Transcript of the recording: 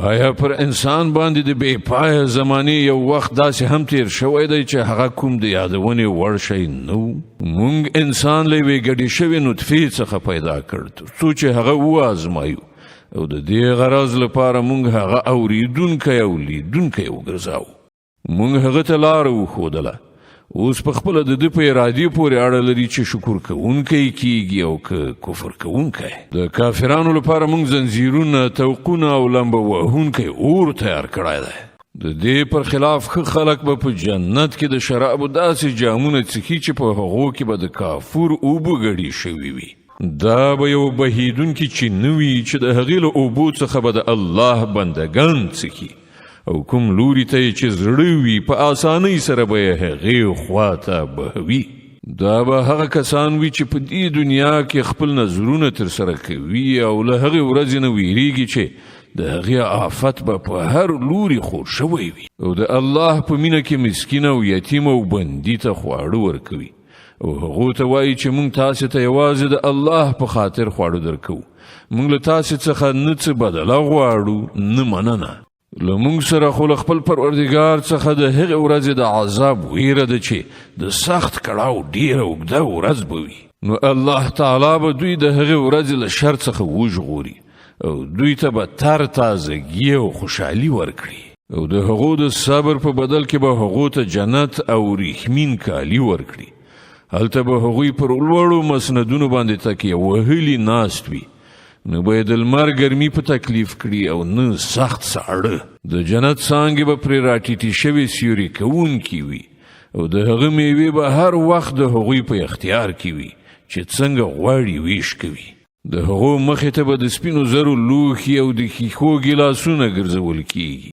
آیا پر انسان باندې د بې پایه زمانې یو وخت داسې هم تیر شوی دی چې هغه کوم د یادونې وړ شی نه و؟ مونږ انسان له یوې ګډې شوې نطفې څخه پیدا کړ تر څو چې هغه وازمایو، او د دې غرض لپاره مونږ هغه اوریدونکی او لیدونکی وګرځاو. مونږ هغه ته لاره وښودله. اوس په خپله د ده په ارادې پورې اړه لري چې شکر کوونکی کیږي او که کفر کوونکی. د کافرانو لپاره مونږ زنځیرونه، طوقونه او لمبه وهونکی اور تیار کړی دی. د دې پر خلاف ښه خلک به په جنت کې د شرابو داسې جامونه څښي چې په هغو کې به د کافور اوبه ګډې شوې وي. دا به یو بهیدونکي چینه وي چې د هغې له اوبو څخه به د الله بندګان څښي، او کوم لوري ته چې زړه وي په اسانۍ سره به یې هغې خواته بهوي. دا به هغه کسان وي چې په دې دنیا کې خپل نظرونه ترسره کوي او له هغې ورځې نه ویریږي چې د هغې آفت به په هر لوري خور شوی وي، او د الله په مینه کې مسکین او یتیم او بندي ته خواړه ورکوي، او هغو ته وایي چې مونږ تاسې ته یوازې د الله په خاطر خواړه درکوو، مونږ له تاسې څخه نه څه بدله غواړو نه مننه. له مونږ سره خو له خپل پروردګار څخه د هغې ورځې د عذاب ویره ده چې د سخت کړاو ډیره اوږده ورځ به وي. نو الله تعالی به دوی د هغې ورځې له شر څخه وژغوري او دوی ته به تر تازګي او خوشحالي ورکړي، او د هغو د صبر په بدل کې به هغو ته جنت او ریښمین کالي ورکړي. هلته به هغوی پر لوړو مسندونو باندې تکیه وهلي ناست وي، نو به یې د لمر ګرمي په تکلیف کړي او نه سخت ساړه. د جنت څانګې به پرې راټیټې شوې سیوري کوونکې وي، او د هغه میوې به هر وخت د هغوی په اختیار کې وي چې څنګه غواړي ویش کوي. د هغو مخې ته به د سپینو زرو لوښي او د ښیښو ګیلاسونه ګرځول کیږي.